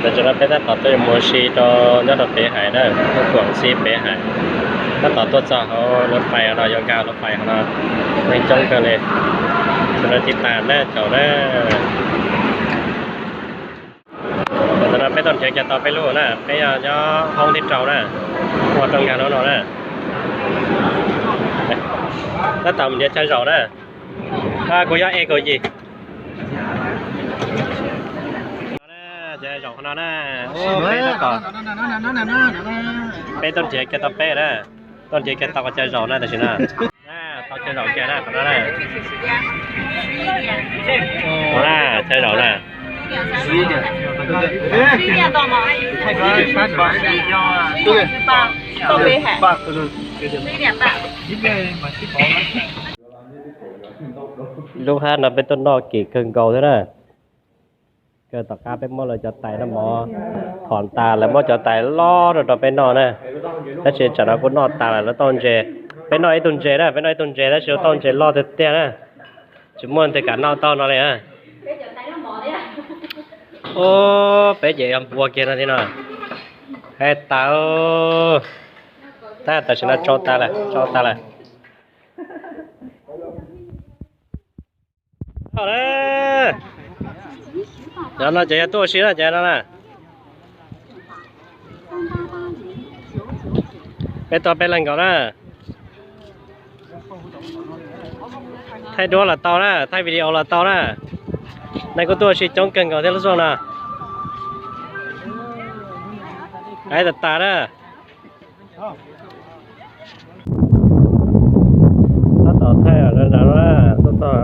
Tam sim no peb tab tom tuaj mus ua si rau nyob rau pem hais na, tuaj kuam si pem hais. Tab tom tuaj txog hauv lub fais no, yuav nkag lub fais hauv no, neeg coob kawg li. Tam no tiv tas na, tsaus na. Tam no peb tuaj nrhiav kiag tau peb lub na, peb yog nyob hoob thib rau na, ua rau nkag lub no na. Tab tom nrhiav chaw zaum na. Kuv yog E kaum yim. Ces zaum qhov no na, peb tab tom, peb tuaj nrhiav kiag tau peb na, tuaj nrhiav kiag tau qhov chaw zaum na tam sim no. Tau chaw zaum kiag na qhov no na. Qhov na, chaw zaum na. Lub hab no peb tuaj noj kim kawg nkaus thiab na. Kawg tom qab peb muab lawv cov tais noj mov thom tas, lawv muab cov tais loj rau rau peb noj na. Tab sis tsam no kuj noj tas lawm, lawv tauj ntses. Peb noj ib tug ntses na, peb noj ib tug ntses tab sis lawv tauj ntses loj tiag tiag na. Tsis muaj tus kam noj tau no li na. Ub, peb ces yog npua kiag no thiab no. Hais tas, tab tam sim no tsau tas lawm, tsau tas lawm. Cov no ces yog tuaj ua si na, cov no na. Peb tuaj peb leeg nkaus na. Thaij duab los tau na, thaij video los tau na. Neeg kuj tuaj ua si coob kawg nkaus thiab lub xyoo no. Hais tas tas na. Tab tom thaij na, tuaj txog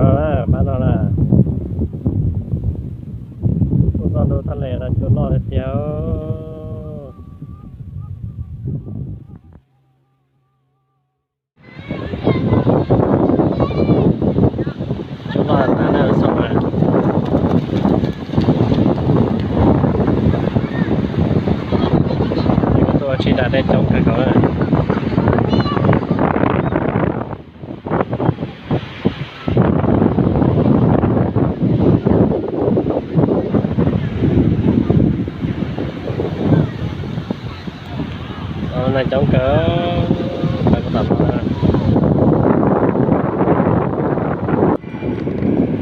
pab no na. Tuaj txog ntu thaj les no cua loj tiag tiag. Cua loj tas na, xyoo no. Tuaj ua si da dej coob kawg nkaus na. Neeg coob kawg.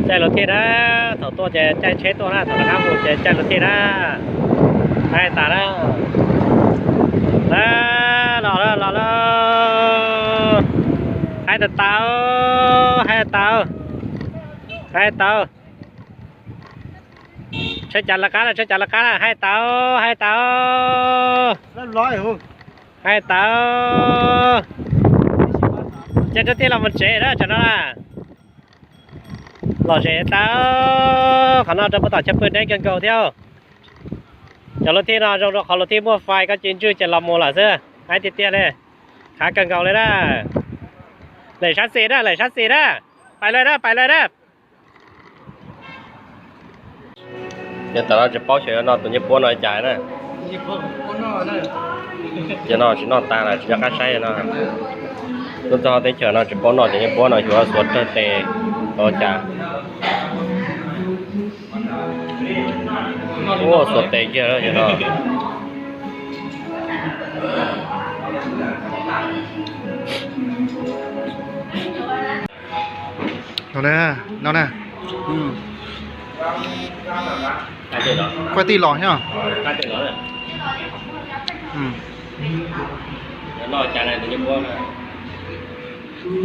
Caij luv thij na, thaum tuaj ces caij tsheb tuaj na, thaum rov qab mus ces caij luv thij na. Hais tas na. Los lawm, los lawm. Hais tas tau, hais tas, hais tas. Tsheb cav lawv qab na, tsheb cav lawv qab na, hais tas, hais tas. Hais tas. Ces rau tij los mus tsev na, tsam no na. Lom zem tas. Qhov no rau puag tom chaw pw deb kawg nkaus thiab. Cov luv thij no zoo rau qhov luv thij muaj fais, koj ci ntswj ces los mus lawm xwb. Haib tiag tiag li. Haib kawg nkaus li na. Lem sab xis na, lem sab xis na. Pais lawm na, pais lawm na. Ces tam no tsis paub xyov yuav noj tus nyiaj puab no li cas na. Ces no tsis noj tas lawm, tsis nco qab saib no. Tuaj txog teb chaws no tsis paub noj cov nyiaj puab no xyov xuas rawg tes los cas. Ua xuas tes kiag no. No na, no na. Kuaj tij los thiab.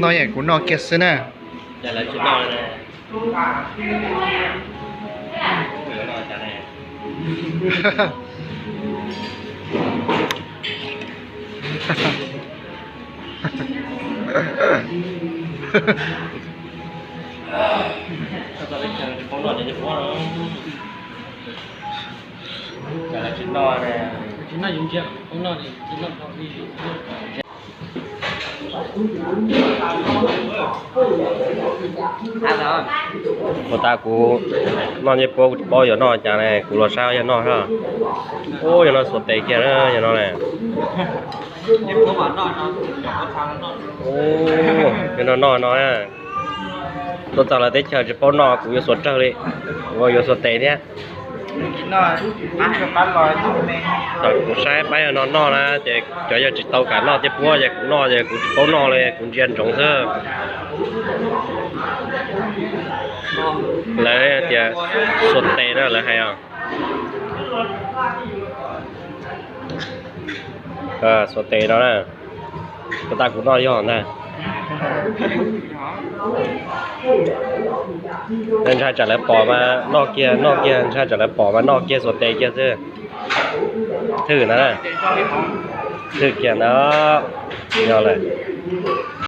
No yam kuv noj kiag xwb na. Ua tas kuv noj nyiaj puab kuv tsis paub yuav noj cas ne, kuv los saib yog noj. Ub, yog no xuas tes kiag na, yog no ne. Ub, yog no noj no na. Tuaj txog lawv teb chaws tsis paub noj, kuv yuav xuas rawg li, kuv yuav xuas tes thiab. Thaum kuv saib pab yawg no noj na ces cov yawg tsis tau kam noj thiab, puab ces kuv noj ces kuv tsis paub noj li, kuv ntsia ntsoov xwb. Lawv tias xuas tes na lawv hais os. Xuas tes no na. Kuv tas kuv noj yog ntag. Ntshai tsam lawv pom mas noj kiag, noj kiag, ntshai tsam lawv pom mas noj kiag xuas tes kiag xwb. Thwj na, thwj kiag na, yog lawm.